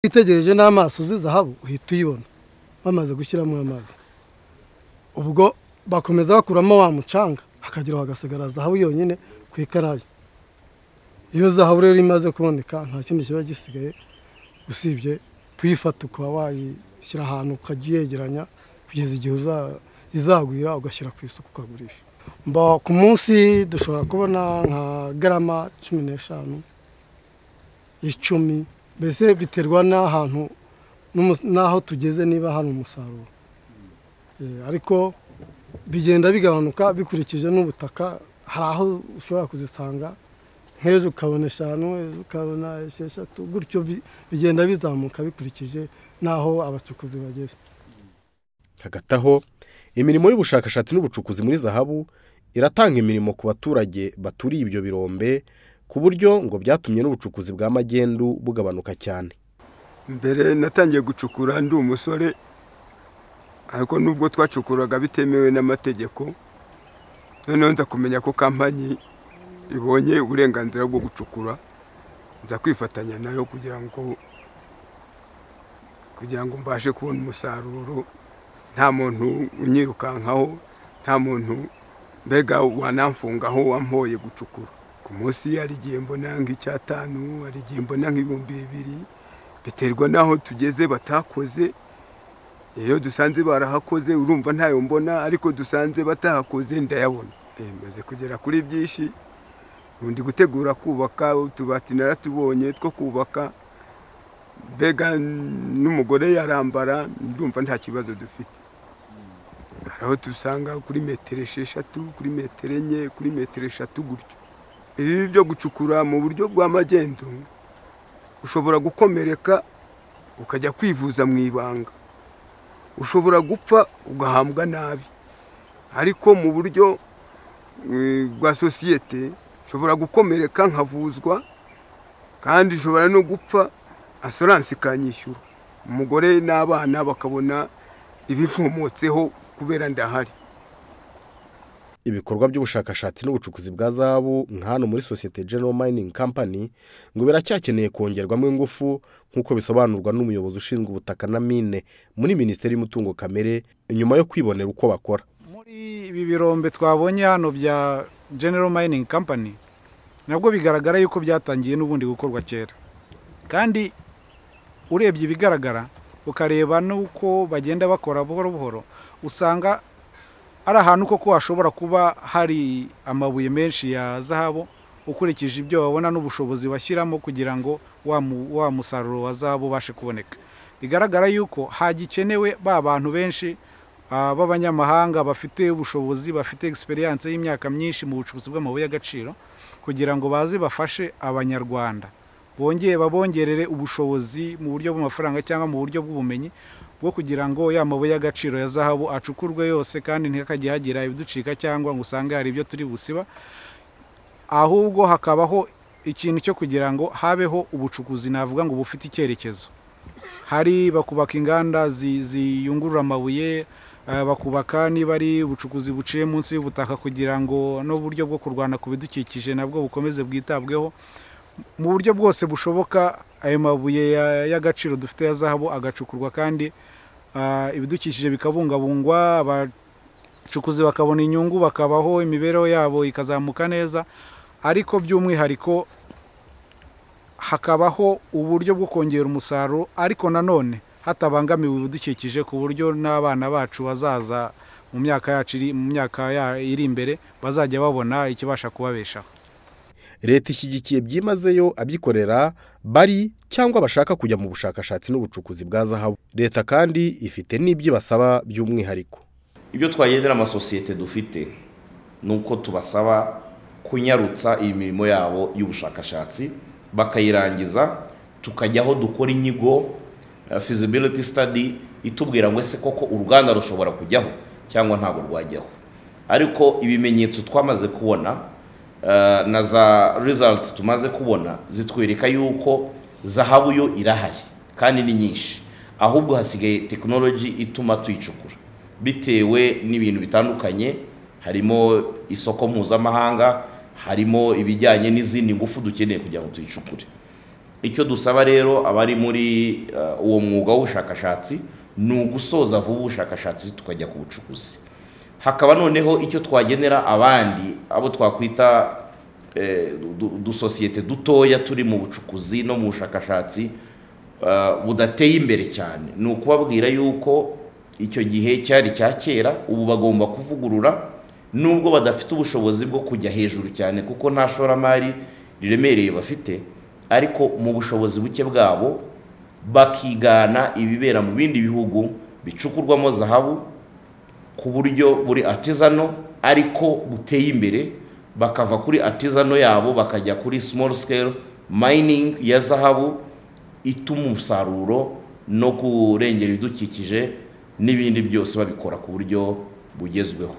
Witegereje n'amaso uzi zahabu uhita uyibona bamaze gushyiramo amazi. Ubwo bakomeza bakuramo wa mucanga, hakagira hagasigara zahabu yonyine ku ikarayi. Iyo zahabu rero imaze kuboneka, nta kindi kiba gisigaye usibye kuyifata, ukaba wayishyira ahantu, ukajya uyegeranya kugeza igihe izagwira, ugashyira ku isoko, ukagurisha. Ku munsi dushobora kubona nka garama 15, 10, mbese biterwa n'ahantu n'aho tugeze, niba hari umusaruro. Ariko bigenda bigabanuka bikurikije n'ubutaka. Hari aho ushobora kuzisanga nk'ejo ukabona 5, ejo ukabona 6, gutyo bigenda bizamuka bikurikije n'aho abacukuzi bageze. Hagati aho, imirimo y'ubushakashatsi n'ubucukuzi muri zahabu iratanga imirimo ku baturage baturiye ibyo birombe, ku buryo ngo byatumye n'ubucukuzi bwa magendu bugabanuka cyane. Mbere natangiye gucukura ndi umusore, ariko nubwo twacukuraga bitemewe n'amategeko, noneho nza kumenya ko kampanyi ibonye uburenganzira bwo gucukura, nza kwifatanya nayo kugira ngo mbashe kubona umusaruro, nta muntu unyirukankaho, nta muntu mbega wanamfungaho wampoye gucukura. Ku munsi hari igihe mbona nk'icyatanu, hari igihe mbona nk'2000, biterwa n'aho tugeze batakoze. Iyo dusanze barahakoze, urumva ntayo mbona, ariko dusanze batahakoze ndayabona. Maze kugera kuri byinshi. Ndi gutegura kubaka, utubati naratubonye two kubaka, mbega n'umugore yarambara, ndumva nta kibazo dufite. Hari aho dusanga kuri metero 6, kuri metero 4, kuri metero 3 gutyo. Ibi byo gucukura mu buryo bwa magendu, ushobora gukomereka ukajya kwivuza mu ibanga, ushobora gupfa ugahambwa nabi. Ariko mu buryo bwa sosiyete, nshobora gukomereka nkavuzwa, kandi nshobora no gupfa assurance ikanyishyura, umugore n'abana bakabona ibinkomotseho kubera ndahari. Ibikorwa by'ubushakashatsi n'ubucukuzi bwa zahabu nka hano muri sosiyete General Mining Company ngo biracyakeneye kongerwamo ingufu, nk'uko bisobanurwa n'umuyobozi ushinzwe ubutaka na mine muri Minisiteri y'Umutungo Kamere, nyuma yo kwibonera uko bakora. Muri ibi birombe twabonye hano bya General Mining Company, nabwo bigaragara yuko byatangiye n'ubundi gukorwa kera, kandi urebye ibigaragara, ukareba n'uko bagenda bakora buhoro buhoro, usanga ari ahantu koko hashobora kuba hari amabuye menshi ya zahabu, ukurikije ibyo babona n'ubushobozi bashyiramo kugira ngo wa musaruro wa zahabu ubashe kuboneka. Bigaragara yuko hagikenewe ba bantu benshi b'abanyamahanga bafite ubushobozi, bafite experience y'imyaka myinshi mu bucukuzi bw'amabuye y'agaciro, kugira ngo baze bafashe Abanyarwanda, bongeye babongerere ubushobozi mu buryo bw'amafaranga cyangwa mu buryo bw'ubumenyi bwo kugira ngo ya mabuye y'agaciro ya zahabu acukurwe yose, kandi ntihakajye hagira ibiducika cyangwa ngo usange hari ibyo turi busiba, ahubwo hakabaho ikintu cyo kugira ngo habeho ubucukuzi navuga ngo bufite icyerekezo. Hari bakubaka inganda ziyungurura amabuye, bakubaka niba ari ubucukuzi buciye munsi y'ubutaka, kugira ngo n'uburyo bwo kurwana ku bidukikije nabwo bukomeze bwitabweho mu buryo bwose bushoboka. Ayo mabuye y'agaciro dufite ya zahabu agacukurwa, kandi ibidukikije bikabungabungwa, abacukuzi bakabona inyungu, bakabaho, imibereho yabo ikazamuka neza. Ariko by'umwihariko hakabaho uburyo bwo kongera umusaruro, ariko nanone hatabangamiwe ibidukikije, ku buryo n'abana bacu bazaza mu myaka yacu iri mu myaka iri imbere bazajya babona ikibasha kubabeshaho. Leta ishyigikiye byimazeyo abikorera bari cyangwa bashaka kujya mu bushakashatsi n'ubucukuzi bwa zahabu. Leta kandi ifite n'ibyo ibasaba by'umwihariko. Ibyo twagendera amasosiyete dufite ni uko tubasaba kunyarutsa iyi mirimo yabo y'ubushakashatsi bakayirangiza, tukajya aho dukora inyigo, feasibility study, itubwira ngo ese koko uruganda rushobora kujyaho cyangwa ntabwo rwajyaho. Ariko ibimenyetso twamaze kubona na za result tumaze kubona zitwereka yuko zahabu yo irahari kandi ni nyinshi, ahubwo hasigaye technology ituma tuyicukura bitewe n'ibintu bitandukanye, harimo isoko mpuzamahanga, harimo ibijyanye n'izindi ngufu dukeneye kugira ngo tuyicukure. Icyo dusaba rero abari muri uwo mwuga w'ubushakashatsi ni ugusoza vuba ubushakashatsi tukajya ku bucukuzi. Hakaba noneho icyo twagenera abandi abo twakwita udusosiyete dutoya turi mu bucukuzi no mu bushakashatsi budateye imbere cyane, ni ukubabwira yuko icyo gihe cyari cya kera, ubu bagomba kuvugurura nubwo badafite ubushobozi bwo kujya hejuru cyane kuko nta shoramari riremereye bafite, ariko mu bushobozi buke bwabo bakigana ibibera mu bindi bihugu bicukurwamo zahabu ku buryo buri artisanal ariko buteye imbere, bakava kuri artisanal yabo bakajya kuri small scale mining ya zahabu ituma umusaruro no kurengera ibidukikije n'ibindi byose babikora ku buryo bugezweho.